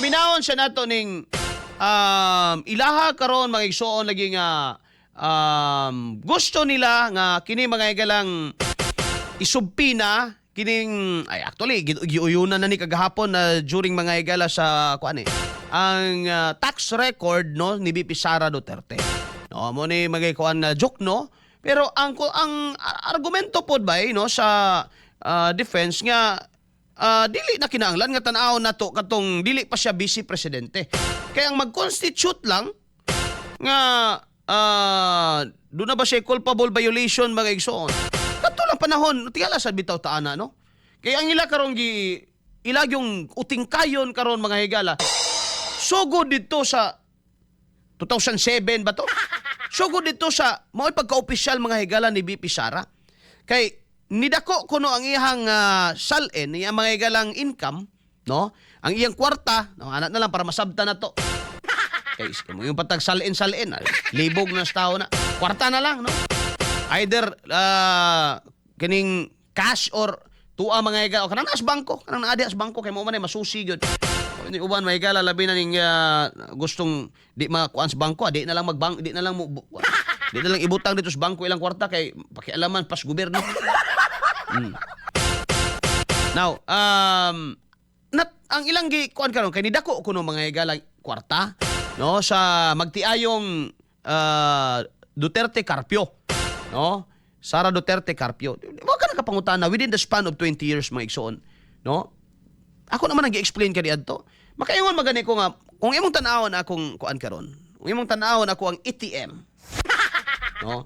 Paminawon siya nato ning ilaha karon, mga igsoon, lagi nga gusto nila nga kini, mga higalang, isubpoena kining, ay, actually giuyunan na ni kagahapon na during, mga higala, sa kuan eh, ang tax record, no, ni VP Sara Duterte, no, mo ni mga kuan na joke, no? Pero ang argumento pod bay, no, sa defense nga dili na kinahanglan nga tan-awon nato katong dili pa siya vice presidente, kaya ang mag-constitute lang nga doon na ba siya culpable violation, mga igsoon, kato lang panahon tingala sad bitaw ta ana, no? Kaya ang ila karon gi ilag yung uting kayon karon, mga higala, sugod dito sa 2007 ba to, sugod dito sa mao'y pagka-opisyal, mga higala, ni VP Sara, kay nidako kuno ang iyang salin, iyang, mga higalang, income, no, ang iyang kwarta, no, ana na lang para masabta na to. Kay mo yung patag salin-salin, ay, libog na sa tao na. Kwarta na lang, no? Either kining cash or tuwa, mga higala, o kanang naas bangko, kanang naa sa bangko kay mo man ay masusi gyud. O, ini uban, mga higala, labi na ning gustong di makuan sa bangko, di na lang magbank, di na lang mo di na lang ibutang dito sa bangko ilang kwarta kay pakialaman pas gobyerno. Now, nat, ang ilang gi kuan karon kay nidako kuno, mga higala, kwarta, no, sa magtiayong Duterte Carpio, no? Sara Duterte Carpio. Wa ka nakapangutana within the span of 20 years, mga igsoon, no? Ako naman ang gi-explain kani adto. Makaingon magani ko nga kung imong tan-awon akong kuan karon. Kung imong tan-awon ako ang ATM, no?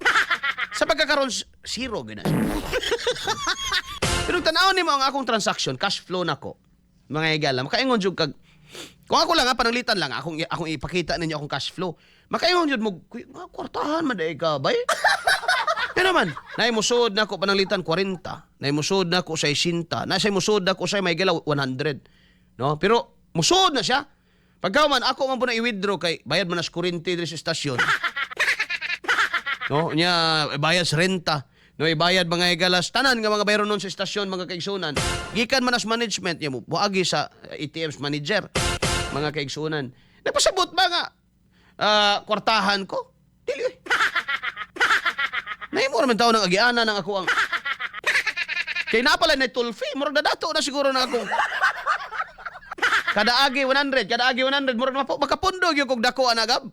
Sa pagkakaroon, zero gyud na siya. Pero tan-awon nimo ang akong transaction, cash flow nako, mga higala, makaingon jud kag kung ako lang ha, pananglitan lang, akong ipakita ninyo akong cash flow. Makaingon jud mo, "Kuy, nga kwartahan man diay ka, bay." Pero naman, naay musod na ako pananglitan 40, naay musod na ako sa 60, na musod na ako sa may galaw 100. No? Pero musod na siya. Pagka man ako man po na i-withdraw kay bayad man na sa kuryente diri sa estasyon. No, nya bayad sa renta. No, ibayad, mga higalas, tanan nga mga bayron nun sa estasyon, mga kaigsunan. Gikan man as management niya mo, buagi sa ATM's manager, mga kaigsunan. Napasabot ba nga kwartahan ko? Dili oy. Nahimo naman tao ng agiana ng ako ang kay na pala na toll fee, murag dadato na siguro na akong kada agi 100, kada agi 100, murag mapo makapundo gyud kog dako ana gab.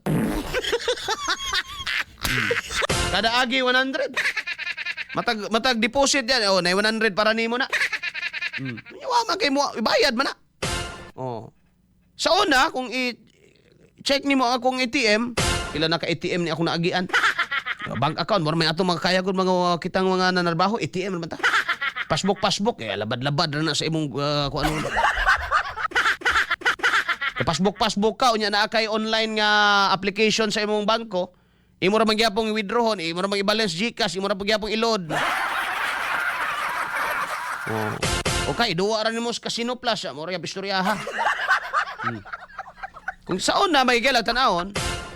Kada agi 100. Matag matag deposit yan, oh, na 100 para nimo na. Wa man kay mo ibayad man na. Oh. Sa una, kung i-check nimo ang akong ATM, pila na ka ATM ni akong naagian. Bank account, mura may atong mga kaya gud mga kitang mga nanarbaho, ATM naman ta. Passbook, passbook, eh, labad-labad ra na sa imong kung ano. Passbook, passbook ka, unya naa kay online nga application sa imong bangko, imo ra man gyapong i-withdrawon, imo ra man i-balance GCash, imo ra man gyapong i-load. Oh. Okay, duwa ra nimo sa Casino Plus, mo ra yung istoryaha. Kung sa una may higala tan-awon,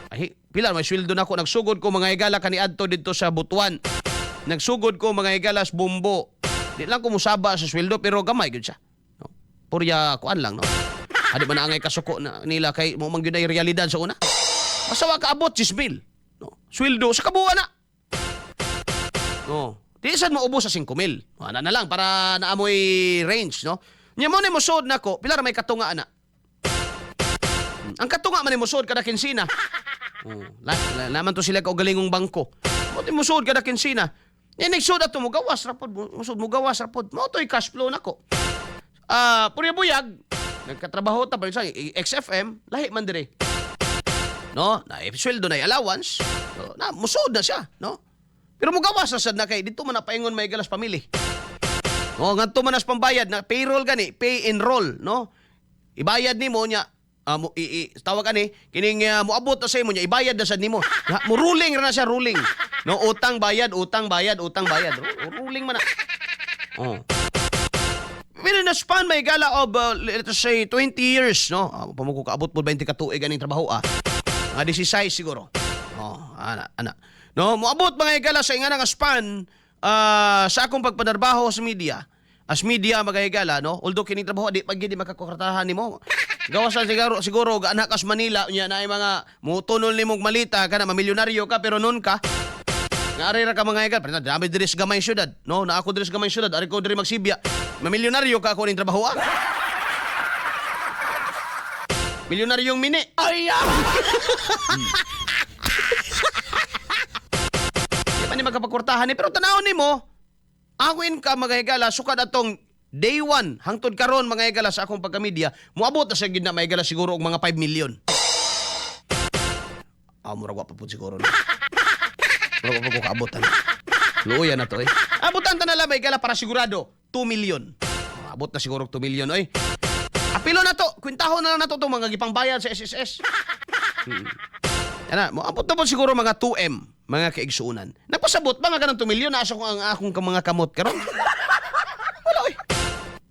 ay pila may sweldo nako, nagsugod ko, mga higala, kaniadto didto sa Butuan. Nagsugod ko, mga higala, sa Bumbo. Di lang ko musaba sa sweldo pero gamay gyud siya. No? Purya kuan lang, no. Adi man na angay kasuko na nila kay mo man gyud ay realidad sa una. Basta wa kaabot 10,000. No? Sweldo sa kabuuan na. No. Di sad mo ubos sa 5,000. Ana na lang para naamoy range, no? Nya mo ni mosod nako, pila ra may katunga ana. Ang katunga man ni mosod kada kinsina. Oh, la, naman to sila kaugalingong bangko. Mo ti mosod kada kinsina. Nya nagsud ato mo gawas ra pod, musod mo gawas ra pod. Mo to'y cash flow nako. Ah, purya buyag, nagkatrabaho ta pa sa XFM, lahi man dire. No, na sweldo na allowance, no, na musod na siya, no? Pero mugawas na sad na kay dito man napaingon may galas pamilya. No, ngadto man nas pambayad na payroll gani, pay and roll, no? Ibayad nimo nya mo, tawag ani kining moabot na sa imo nya ibayad na sad nimo. Ya, mo ruling ra na siya, ruling. No, utang bayad, utang bayad, utang bayad. Ruling man na. Oh. Within a span may gala of let us say 20 years, no? Pamuko kaabot po 20 ka tuig aning trabaho ah. Mga 16 siguro. Oh, ana ana. No, moabot, mga higala, sa ingana nga span sa akong pagpanarbaho sa media. As media, mga higala, no? Although kining trabaho di pag gid makakuwartahan nimo. Gawas lang siguro siguro anak kas Manila unya naay mga mutunol nimong malita kana mamilyonaryo ka, pero nun ka nga ari ra ka, mga higala, pero dami diri sa gamay syudad, no? Na ako diri sa gamay syudad, ari ko diri magsibya. Mamilyonaryo ka ako ning trabaho ah. Milyonaryong mini. Ay, ah! Di man ni magkapagkwartahan ni, pero tanawon nimo ako income, mga higala, sukad atong day 1 hangtod karon, mga higala, sa akong pagkamedya, moabot na siya gid na, mga higala, siguro og mga 5 million. Ah, murag wa pa pud siguro na. Murag wa pa ko kaabotan. Luoya na to eh. Abutan ta na lang, mga higala, para sigurado, 2 million. Ah, abot na siguro og 2 million oy. Apilo na to, kwintahon na lang na to itong mga gipangbayad sa SSS. Ana, mo abot na po siguro mga 2M, mga kaigsuunan. Nagpasabot ba nga kanang 2 million nasa ko ang akong mga kamot karon? Wala oy.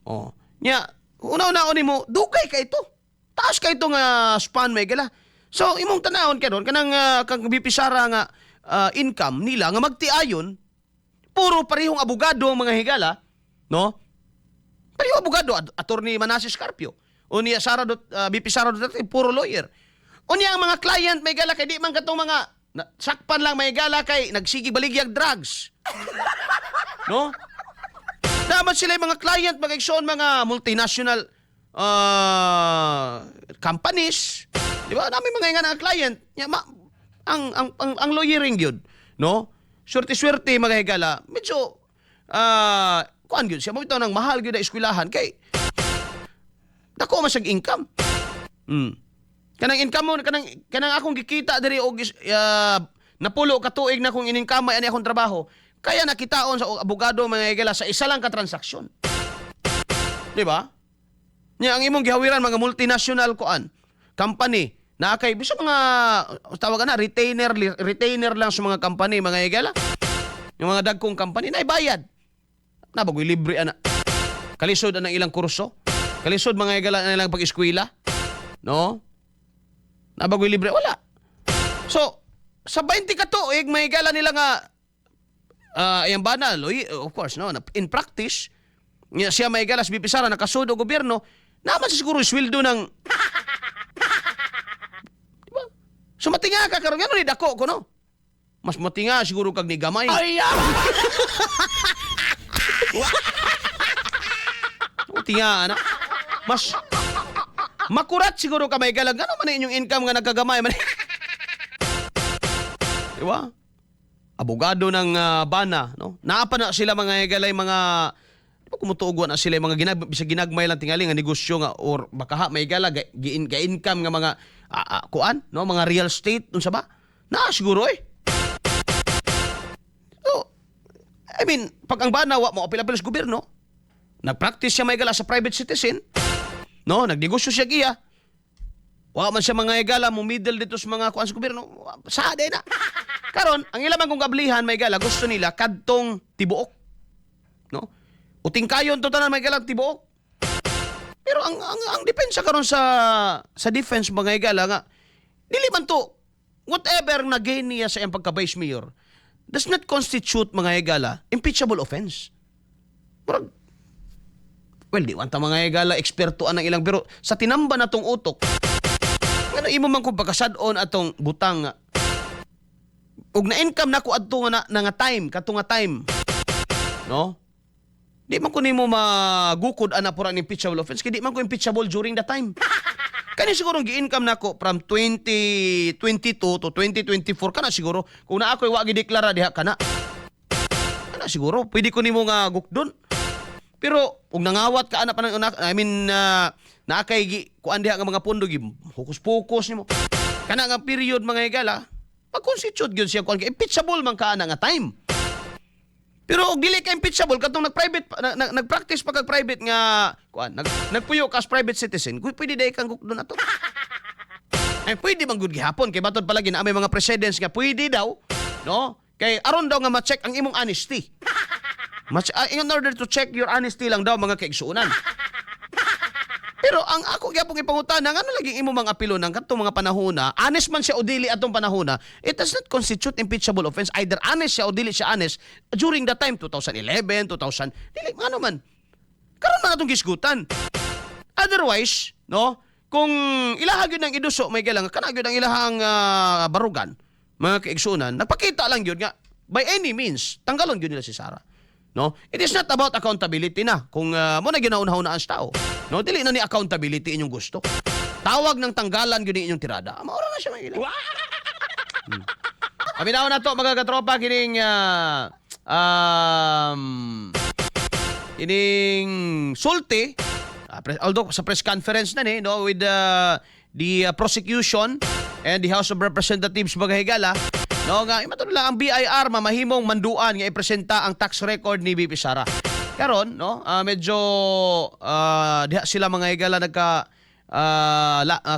Oh. Nya, una-una nimo, dugay ka ito. Taas ka ito nga span may gala. So imong tanawon karon kanang kang VP Sara nga income nila nga magtiayon puro parehong abogado ang mga higala, no? Pareho abogado, Attorney Manases Carpio. O niya VP Sara Duterte, puro lawyer. O niya ang mga client may gala kay di man katong mga na, sakpan lang may gala kay nagsigi baligyag drugs. No? Dapat sila yung mga client, mga igsoon, mga multinational companies. Di ba? Dami mga nga client. Ya, ma, ang lawyering yun, no? Swerte-swerte, mga higala, medyo kuan gyud siya, mo ng mahal gyud na eskwelahan kay dako man siyang income. Kanang income mo, kanang kanang akong gikita diri og napulo ka tuig na kong ininkamay ani akong trabaho, kaya nakitaon sa abogado, mga higala, sa isa lang ka transaksyon. Di ba? Nya ang imong gihawiran mga multinational kuan company na kay bisa mga tawagan na retainer retainer lang sa mga company, mga higala. Yung mga dagkong company na bayad. Na bagoy libre ana. Kalisod ang ilang kurso. Kalisod, mga higala, ang ilang pag-eskwela. No? Na bagoy libre wala. So sa 20 ka tuig may higala nila nga iyang bana, of course, no, in practice, nga siya may higala, si VP Sara nakasud og gobyerno, naman siguro sweldo ng, di ba? So matinga ka karon ngano ni dako ko no? Mas matinga siguro kag ni gamay. Ay, ah! Matinga ana. Mas makurat siguro ka may galag ngano man inyong income nga nagkagamay man. Di ba? Abogado ng bana, no? Naa pa na sila, mga higalay, mga di ba kumutuog na sila mga bisag ginagmay lang tingali nga negosyo nga or baka ha may gala ga, ga income nga mga kuan, no, mga real estate unsa ba? Na siguro eh. So, I mean, pag ang bana wa mo apil-apil sa gobyerno, nagpractice siya may gala sa private citizen, no, nagnegosyo siya giya. Wa man siya, mga higala, mo middle dito sa mga kuan sa gobyerno, sa na. Karon, ang ilang man kong kablihan may gala, gusto nila kadtong tibuok. No? Uting kayon to tanan may gala tibuok. Pero ang depensa karon sa defense, mga higala, nga dili man to whatever na gain niya sa iyang pagka vice mayor does not constitute, mga higala, impeachable offense. Murag, well, di man ta, mga higala, eksperto anang ilang, pero sa tinamba na tong utok, ano imo man kung pagkasad-on atong butang nga ug na income nako adto nga na nga time kadto nga time, no, di man ko nimo magukod ana pura ni impeachable offense kay di man ko impeachable during the time. Kani siguro gi-income nako from 2022 to 2024, kana siguro kung naa ko'y wa gideklara diha, kana kana siguro pwede ko nimo nga gukdon. Pero ug nangawat ka ana pa ng I mean naa kay gi kuan diha nga mga pondo gi hokus-pokus nimo kana nga period, mga higala, pag-constitute gyud siya kuan kay impeachable man ka ana nga time. Pero og dili ka impeachable katong nag-private nag-practice pa kag private nga kuan, nagpuyo ka as private citizen, pwede day kang gukdon ato. Ay, pwede man gud gihapon kay batod palagi na may mga precedents nga pwede daw, no? Kay aron daw nga ma-check ang imong honesty. In order to check your honesty lang daw, mga kaigsuonan. Pero ang ako gyapon ipangutana, ngano lagi imo mga apilo ng kadtong mga panahona, honest man siya o dili atong panahona, it does not constitute impeachable offense either honest siya o dili siya honest during the time 2011, 2000, dili ano man. Karon man atong gisgutan. Otherwise, no, kung ilaha gyud ang iduso, may galang kana gyud ang ilahang barugan, mga kaigsunan, nagpakita lang gyud nga by any means tanggalon gyud nila si Sara. No? It is not about accountability na. Kung mo na ginaunahunaan sa tao. No, dili na ni accountability inyong gusto. Tawag ng tanggalan gyud inyong tirada. Maura na siya, mga higala. Paminaw na to, mga katropa, kining kining sulti, although sa press conference na ni, no, with the prosecution and the House of Representatives, mga higala, no, nga imato lang ang BIR mamahimong manduan nga ipresenta ang tax record ni VP Sara karon, no, medyo diha sila, mga higala, nagka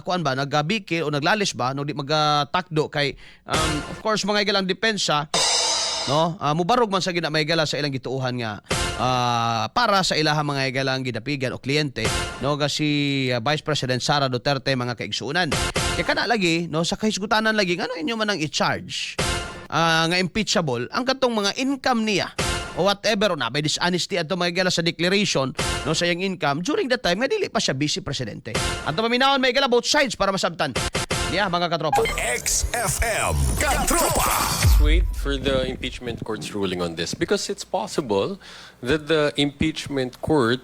kuan ba, nagabikil o naglalis ba, no, di magatakdo kay of course, mga higala, ang depensa, no, mubarog man sa gina, mga higala, sa ilang gituohan nga para sa ilahang, mga higala, ang gidapigan o kliyente, no, nga si Vice President Sara Duterte, mga kaigsuonan. Kay kana lagi, no, sa kahisgutanan lagi ngano inyo man ang i-charge nga impeachable ang katong mga income niya o whatever o na by dishonesty ato, mga higala, sa declaration, no, sa iyang income during that time nga dili pa siya vice presidente. Ato paminawon, mga higala, both sides para masabtan niya, mga katropa. XFM Katropa. Let's wait for the impeachment court's ruling on this because it's possible that the impeachment court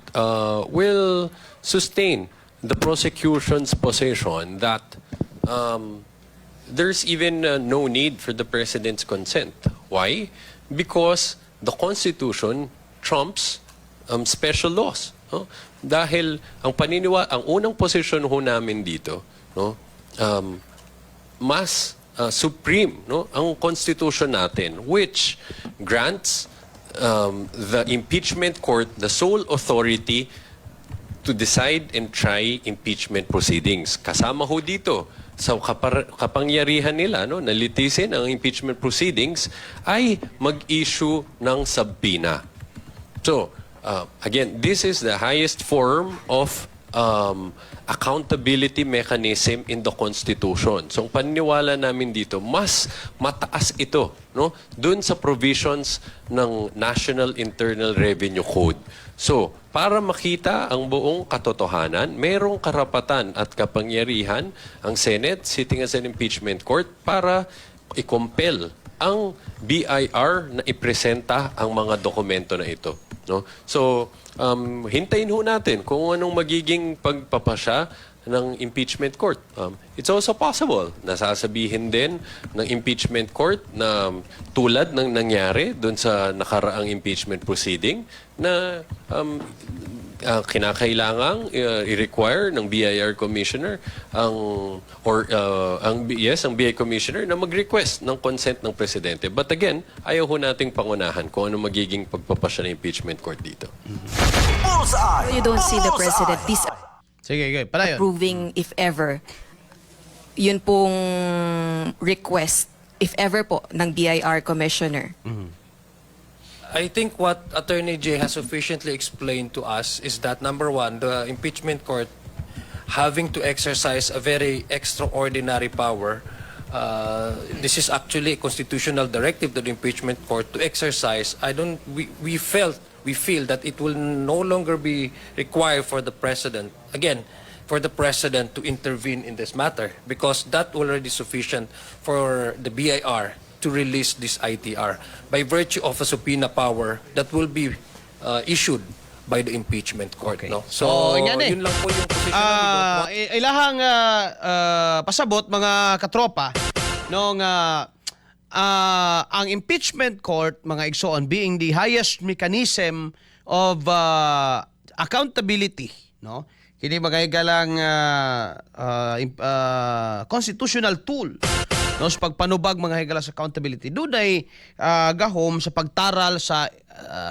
will sustain the prosecution's position that there's even no need for the president's consent. Why? Because the Constitution trumps special laws. No? Dahil ang unang posisyon ho namin dito, no, mas supreme, no, ang Constitution natin, which grants the impeachment court the sole authority to decide and try impeachment proceedings. Kasama ho dito sa kapangyarihan nila, no, na litisin ang impeachment proceedings ay mag-issue ng subpoena. So, again, this is the highest form of accountability mechanism in the Constitution. So, ang paniniwala namin dito, mas mataas ito, no, dun sa provisions ng National Internal Revenue Code. So, para makita ang buong katotohanan, merong karapatan at kapangyarihan ang Senate sitting as an impeachment court para i-compel ang BIR na ipresenta ang mga dokumento na ito. No? So, hintayin ho natin kung anong magiging pagpapasya ng impeachment court. It's also possible na sasabihin din ng impeachment court na tulad ng nangyari doon sa nakaraang impeachment proceeding na kinakailangang i-require ng BIR commissioner ang or ang yes, ang BIR commissioner na mag-request ng consent ng presidente. But again, ayaw ho nating pangunahan kung ano magiging pagpapasya ng impeachment court dito. Bullseye. You don't see the president Sige, sige, palayon. disapproving if ever yun pong request, if ever po, ng BIR commissioner? I think what Attorney Jay has sufficiently explained to us is that, number one, the impeachment court having to exercise a very extraordinary power. This is actually a constitutional directive to the impeachment court to exercise. I don't. We felt we feel that it will no longer be required for the president, again, for the president to intervene in this matter because that already sufficient for the BIR to release this ITR by virtue of a subpoena power that will be issued by the impeachment court. Okay. No? So, So, yan eh. yun lang po yung position namin. We don't Ilahang pasabot, mga katropa, no, nga ang impeachment court, mga igsoon, being the highest mechanism of accountability, no, kini mga higalang constitutional tool, no, sa pagpanubag, mga higala, sa accountability, dunay gahom sa pagtaral sa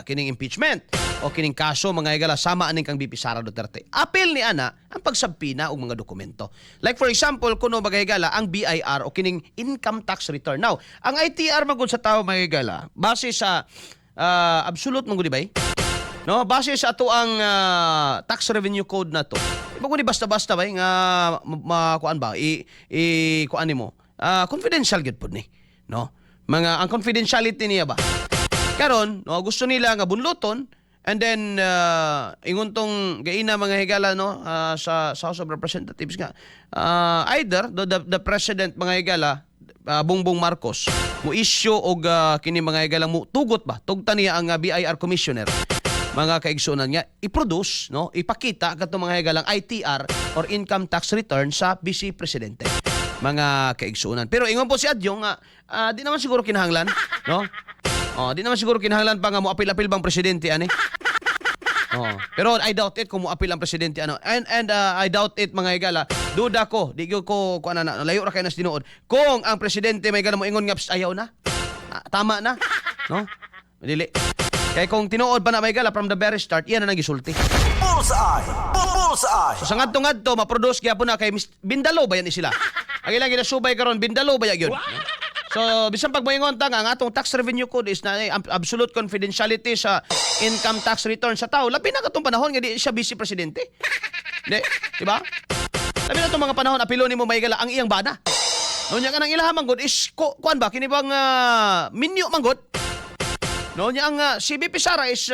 kining impeachment o kining kaso, mga higala, sama aning kang VP Sara Duterte. Apil ni ana ang pag-subpoena og mga dokumento. Like for example, kuno, mga higala, ang BIR o kining income tax return. Now, ang ITR magud sa tao, mga higala, base sa absolute man gud ba? No, base sa ato ang tax revenue code na to. Di ba ni basta-basta ba nga makuan ba i kuan nimo? Confidential gyud pud ni, no? Mga ang confidentiality niya ba? Karon, no, gusto nila nga bunluton And then ingon tong gaina, mga higala, no, sa House of Representatives nga either the president, mga higala, Bongbong Marcos mo issue og kini, mga higala, mo tugot ba, tugtan niya ang BIR commissioner, mga kaigsunan, nga i-produce, no, ipakita kadto, mga higalang, ITR or income tax return sa vice presidente, mga kaigsunan. Pero ingon po si Adyong nga di naman siguro kinahanglan, no? Oh, di naman siguro kinahanglan pa nga mo apil-apil bang presidente ani. Oh, pero I doubt it kung moapil ang presidente ano. And I doubt it, mga higala. Duda ko, di gyud ko kuan na, layo ra kay nas tinuod. Kung ang presidente may gala mo ingon nga, "Psst, ayaw na. Ah, tama na." No? Dili. Kay kung tinuod pa na may gala from the very start, iyan na nang gisulti. Bullseye! Bullseye! So sa ngadto-ngadto ma-produce gyapon na kay Bindalo ba yan ni sila. Ang ilang ginasubay karon, Bindalo ba gyud? So bisan pag moingon ta nga ang atong tax revenue code is na absolute confidentiality sa income tax return sa tao. Labi na katong panahon nga di siya vice presidente. Di, di ba? Labi na itong mga panahon apilo nimo may gala ang iyang bana. No, nya kanang ilaha man gud is kuan ba kini bang minyo man gud. No, nya ang si VP Sara is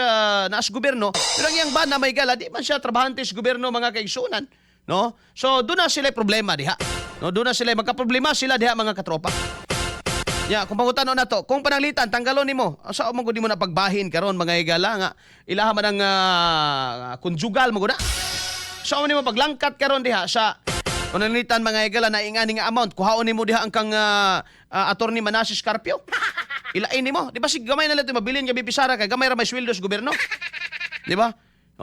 naas gobyerno, pero ang iyang bana may gala di man siya trabahante sa gobyerno, mga kaigsunan, no? So doon na sila problema diha. No, doon na sila magka-problema sila diha, mga katropa. Ya, kung pangutano na to, kung pananglitan tanggalon nimo, sa mo gud mo na pagbahin karon, mga higala, nga ilaha man ang conjugal mo gud na. Sa nimo paglangkat karon diha sa pananglitan, mga higala, na ingani nga amount, kuhaon nimo diha ang kang Attorney Manasis Carpio. Ilain nimo, di ba si gamay na lang ito mabilin nga VP Sara kay gamay ra may sweldo sa gobyerno. Di ba?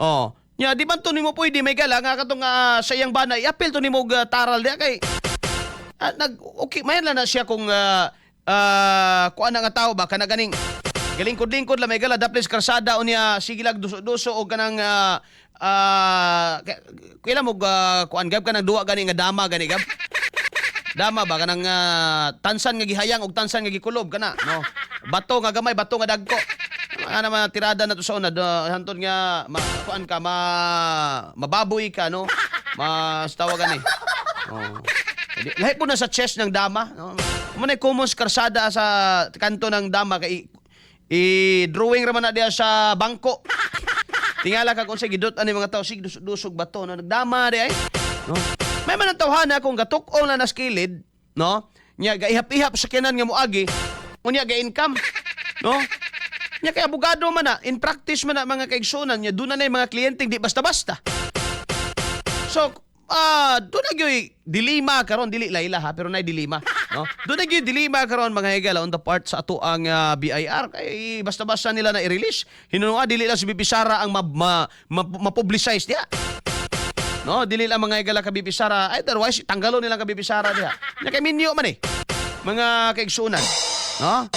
Oh. Nya di ba to nimo pwede may gala nga katong sa iyang bana i-appeal to nimo og taral diha kay nag okay mayan lang na siya kung kuan na nga tao ba kana ganing galingkod-lingkod lang may gala daplis karsada unya sige lag duso-duso og kanang kailan mo kuan gab kanang duwa gani nga dama gani gab dama ba kanang tansan nga gihayang og tansan nga gikulob kana, no, bato nga gamay, bato nga dagko, mga naman tirada na to sa una do, hantod nga ma, kuan ka ma mababoy ka, no, mas tawagan eh. Oh. Lahi po na sa chess ng dama, no? Mo na common sa karsada sa kanto ng dama kay i-drawing ra man na diya sa bangko. Tingala ka kung sa gidot ani mga tao sig dusog bato, no, nagdama di ay, no? May man ang tawhana kung gatuk-ong na naskilid, no? Nya gaihap-ihap sa kinan nga moagi, unya ga income, no? Nya kay abogado man na, in practice man na, mga kaigsunan, nya doon na na yung mga kliyente di basta-basta. So, doon na gyud dilema karon, dili layla ha, pero nay dilema, no? Doon na gyud dilema karon, mga higala, on the part sa ato ang BIR kay basta-basta nila na i-release. Hinunua dili lang si VP Sara ang ma-publicize diha. No, dili lang, mga higala, ka VP Sara, otherwise tanggalon nila ka VP Sara diha. Nya kay minyo man eh, mga kaigsunan, no?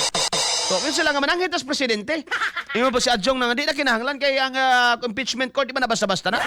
So, yun sila nga mananghit as presidente. Ingon pa si Adjong na nga di na kinahanglan kay ang impeachment court di ba na basta-basta na.